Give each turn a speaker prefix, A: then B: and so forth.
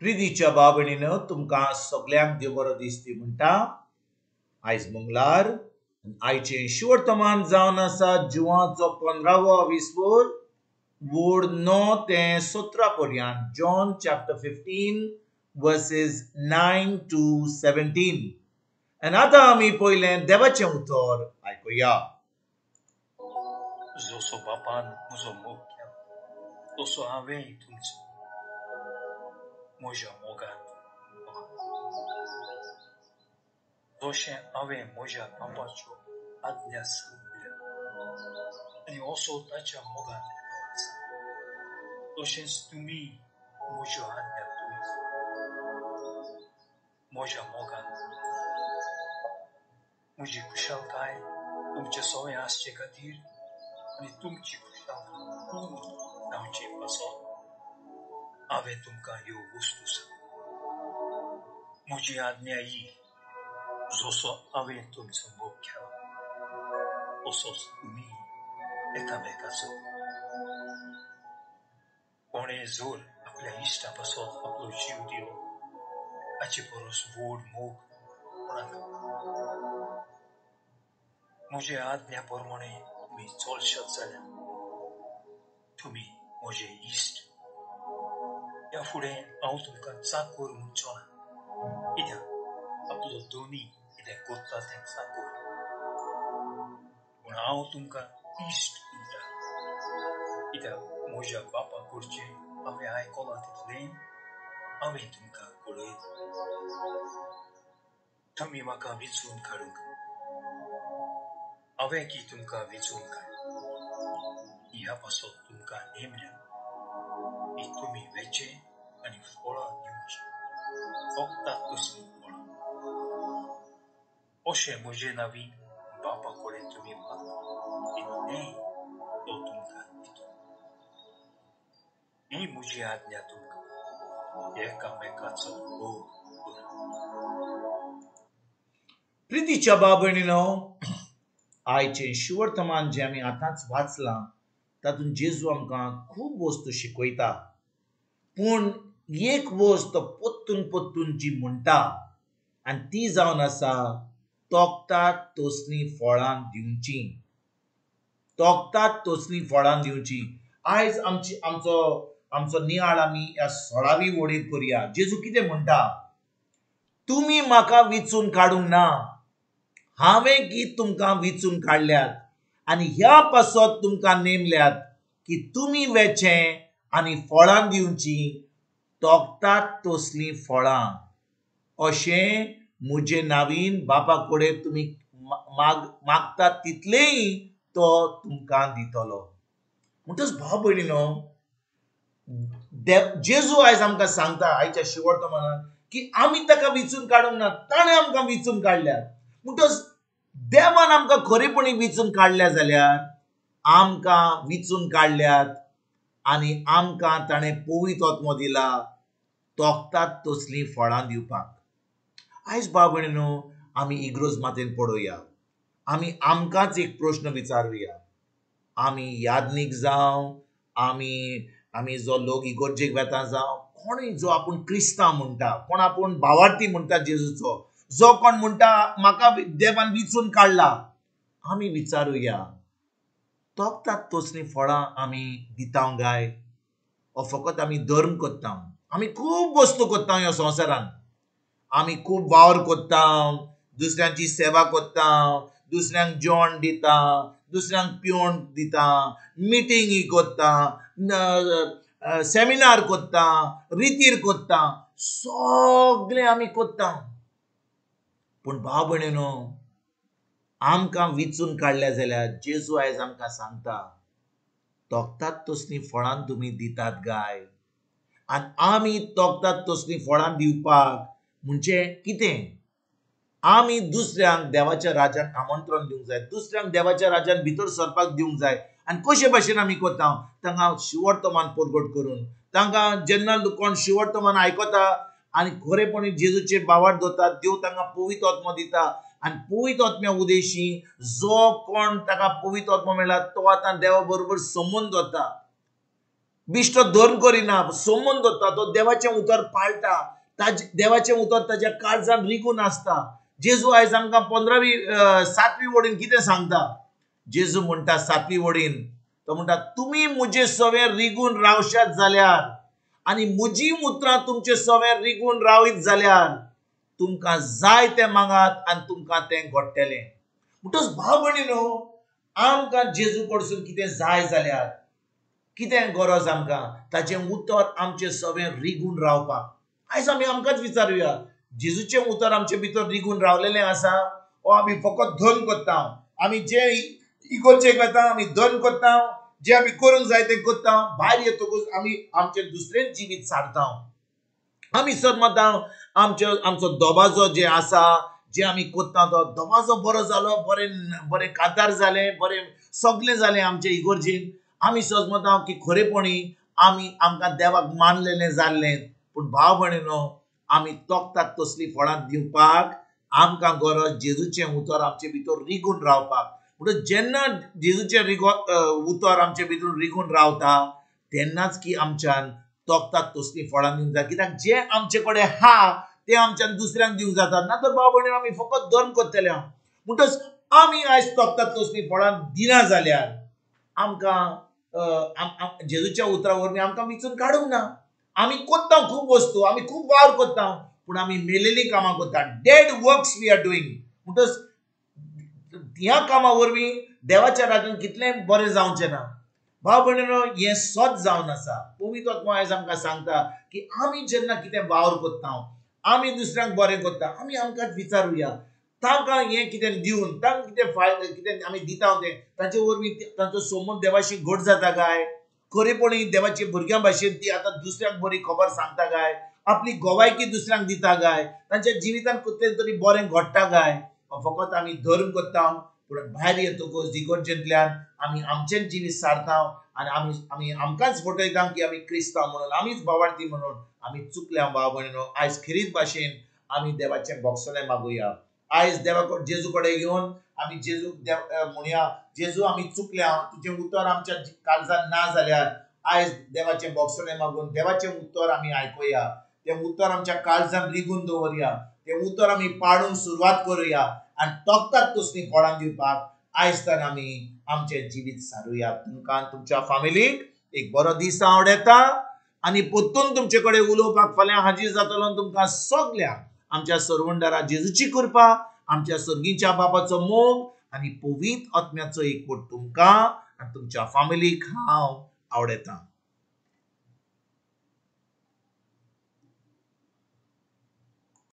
A: प्रितीच्या भाव-भयणीनो, तुमकां सगल्यांक देव बरो दिसती म्हणटा. आयज मंगळार, आयचें शिवर्तमान जावन आसा जुवाचो 15वो विस्वोर, वोड 9 ते 17 पर्यंत, John chapter 15 verses 9 to 17. आनी आतां आमी पयलें देवाचें उतर आयकुया.
B: जसो बापान म्हजो मोग केला तसो हांवेंय तुमचो म्हज्या मोगान, जशें हांवें म्हज्या बापाच्यो आज्ञा सांगल्या आनी असो ताच्या मोगान आसा, तशेंच तुमी म्हज्यो आज्ञा तुमी म्हज्या मोगान. म्हजी खुशालकाय तुमचे सवंय आसचे खातीर आनी तुमची खुशालकाय पूर्ण जावचे पासत हांवें तुमकां ह्यो वस्तू सांगल्या. म्हजी आज्ञा ही, जसो हांवें तुमचो मोग केला तसोच तुमी एकामेकाचो. कोणें जर आपल्या इश्टा पासत आपलो जीव दिलो हाचे परस व्हड मोग कोणाक. म्हजे आज्ञा प्रमाणे तुमी चलशात जाल्यार तुमी म्हजे इश्ट. ह्या फुडें हांव तुमकां चाकोर म्हणचो ना, कित्याक आपलो दोनी कितें करता तें चाकोर, पूण हांव तुमकां इश्ट म्हणटा, कित्याक म्हज्या बापा कडचें हांवें आयकलां तितलें हांवें तुमकां कळयलें. तुमी म्हाका विंचून काडूंक, हांवें की तुमकां विंचून काडलें, ह्या पासत तुमकां नेमल्या की तुमी वेचें आनी फळां दिवचीं, फक्त तसलीं फळां. अशें म्हजे नांवी बापा कडेन तुमी मागता तितलेंय तो तुमकां दितलो. ही म्हजी आज्ञा तुमकां, एकामेकाचो मोग करात.
A: प्रितीच्या भाव-भयणीनो, आयचें शिवर्तमान जें आमी आतांच वाचलां तातूंत जेजू आमकां खूब वस्तू शिकयता, पूण एक वस्त तो पोत्तून पोत्तून जी म्हणटा आनी ती जावन आसा तोखतात तसलीं फळां दिवचीं, तोखतात तसलीं फळां दिवचीं. आयज आमची आमचो आमचो नियाळ आमी ह्या 16वी वडीर करुया. जेजू कितें म्हणटा? तुमी म्हाका विंचून काडूंक ना, हांवें की तुमकां विंचून काडल्यात आनी ह्या पासत तुमकां नेमल्यात की तुमी वेचें आनी फळां दिवचीं, तोखतात तसलीं फळां. अशें म्हजे नावीन बापा कडेन तुमी मागतात तितलेंय तो तुमकां दितलो. म्हणटच भाव भयणीनो, जेजू आयज आमकां सांगता आयच्या शिवर्तमानान की आमी ताका विंचून काडूंक ना, ताणें आमकां विंचून काडल्यात. म्हणटच देवान आमकां खरेपणी विंचून काडल्या जाल्यार आमकां विंचून काडल्यात आनी आमकां ताणें पवित्र आत्मो दिला तोखतात तसलीं फळां दिवपाक. आयज भाव भयणीनो, आमी इग्रोज मातेन पडोवया, आमी आमकांच एक प्रश्न विचारुया. आमी याज्ञीक जावं, आमी आमी जो लोक इगर्जेक वेता जावं, कोणूय जो आपूण क्रिस्तांव म्हणटा, कोण आपूण भावार्थी म्हणटा जेजूचो, जो कोण म्हणटा म्हाका देवान विंचून काडला, आमी विचारुया तोखतात तसलीं फळां आमी दिता काय ओ फकत आमी धर्म करता? आमी खूब वस्तू करता ह्या संवसारान, आमी खूब वावर करता, दुसऱ्यांची सेवा करता, दुसऱ्यांक जेवण दिता, दुसऱ्यांक पिवण दिता, मिटिंगी करता, सेमिनार करता, रितीर करता, सगळें आमी करता. पूण भाव भयणीनो, आमकां विंचून काडल्या जाल्यार जेजू आयज आमकां सांगता तोखतात तसलीं फळां तुमी दितात गाय. आनी आमी तोखतात तसलीं फळां दिवपाक म्हणजे कितें? आमी दुसऱ्यांक देवाच्या राज्यान आमंत्रण दिवंक जाय, दुसऱ्यांक देवाच्या राज्यान भितर सरपाक दिवंक जाय. आनी कशे भाशेन आमी करता? तांकां शिवर्तमान परगट करून, तांकां जेन्ना कोण शिवर्तमान आयकता आनी खरेपणी जेजूचेर भावार्थ दवरता, देव तांकां पवित्र आत्मो दिता आनी पवित्र आत्म्या उदेशी जो कोण ताका पवित्र आत्मो मेळ्ळा तो आतां देवा बरोबर संबंद दवरता. बिश्टो धर्म करिना, सोमून दवरता, तो देवाचें उतर पाळटा, ताजे देवाचें उतर ताज्या काळजान रिगून आसता. जेजू आयज आमकां 7वी वडीन कितें सांगता? जेजू म्हणटा 7वी वडीन, तो म्हणटा तुमी म्हजे सवें रिगून रावशात जाल्यार आनी म्हजी उतरां तुमचे सवें रिगून रावीत जाल्यार तुमकां जाय तें मागात आनी तुमकां तें घडटलें. म्हणटच भाव भयणीनो, आमकां जेजू कडसून कितें जाय जाल्यार कितें गरज आमकां? ताचें उतर आमचें सवें रिगून रावपाक. आयज आमी आमकांच विचारुया, जेजूचें उतर आमचे भितर रिगून रावलेलें आसा ओ आमी फकत धर्म करता? आमी जे इगोर्जेक वता आमी धर्म करता, जे आमी करूंक जाय तें करता, भायर येतकूच आमी आमचें दुसरेंच जिवीत सारता. आमी समजता आमचो आमचो दबाजो जे आसा, जे आमी करता तो दबाजो बरो जालो, बरें बरें कातार जालें, बरें सगळें जालें आमचे इगोर्जेन. आमी समजता की खरेपणी आमी आमकां देवाक मानलेलें जाल्लें. पूण भाव भयणीनो, आमी तोखतात तसलीं फळां दिवपाक आमकां गरज जेजूचें उतर आमचे भितर रिगून रावपाक. म्हणून जेन्ना जेजूचें उतर आमचे भितर रिगून रावता तेन्नाच की आमच्यान तोखतात तसलीं फळां दिवंक जाय. कित्याक जें आमचे कडेन आहा तें आमच्यान दुसऱ्यांक दिवंक जाता, ना तर भाव भयणीनो आमी फकत धर्म करतले. म्हणटच आमी आयज तोखतात तसलीं फळां दिना जाल्यार आमकां जेजूच्या उतरा वरवीं आमकां विचून काडूंक ना. आमी करता खूब वस्तू, आमी खूब वावर करता, पूण आमी मेलेलीं कामां करता. Dead works we are doing. म्हणटच ह्या कामां वरवीं देवाच्या राज्यान कितलें बरें जावचें ना. भाव भयणीनो, हें सत जावन आसा. पवित्र आत्मो आयज आमकां सांगता की आमी जेन्ना कितें वावर करता, आमी दुसऱ्यांक बरें करता, आमी आमकां विचारुया तांकां हें कितें दिवन तांकां कितें फायदो कितें आमी दिता तें तांचे वरवीं तांचो समज देवाशी घट जाता काय? खरेपणी देवाच्या भुरग्यां भाशेन ती आतां दुसऱ्यांक बरी खबर सांगता काय? आपली गोवायकी दुसऱ्यांक दिता काय? तांच्या जिवितांत कितें तरी बरें घडटा काय? फकत आमी धर्म करता, पूण भायर येतकच इगर्जेंतल्यान आमी आमचेंच जिवीत सारता आनी आमी आमी आमकांच फटयता की आमी क्रिस्तांव म्हणून, आमीच भावार्थी म्हणून. आमी चुकल्या भाव भयणीनो. आयज खेरीत भाशेन आमी देवाचें भोगसणें मागुया. आयज देवा जेजू कडेन येवन आमी जेजू म्हणया, जेजू आमी चुकल्या, तुजें उतर आमच्या काळजान ना जाल्यार आयज देवाचें भोगसणें मागून देवाचें उतर आमी आयकुया, तें उतर आमच्या काळजान रिगून दवरया, तें उतर आमी पाळूंक सुरवात करुया आनी तोखतात तसलीं फळां दिवपाक आयज तर आमी आमचें जिवीत सारुया. तुमकां तुमच्या फामिलीक एक बरो दीस आवडटा आनी परतून तुमचे कडेन उलोवपाक फाल्यां हाजीर जातलो. तुमकां सगळ्यांक आमच्या सरवंडारा जेजूची कृपा, आमच्या सर्गीच्या बाबाचो मोग आनी पवित्र आत्म्याचो एकवट तुमकां आनी तुमच्या फामिलीक हांव आवडटा.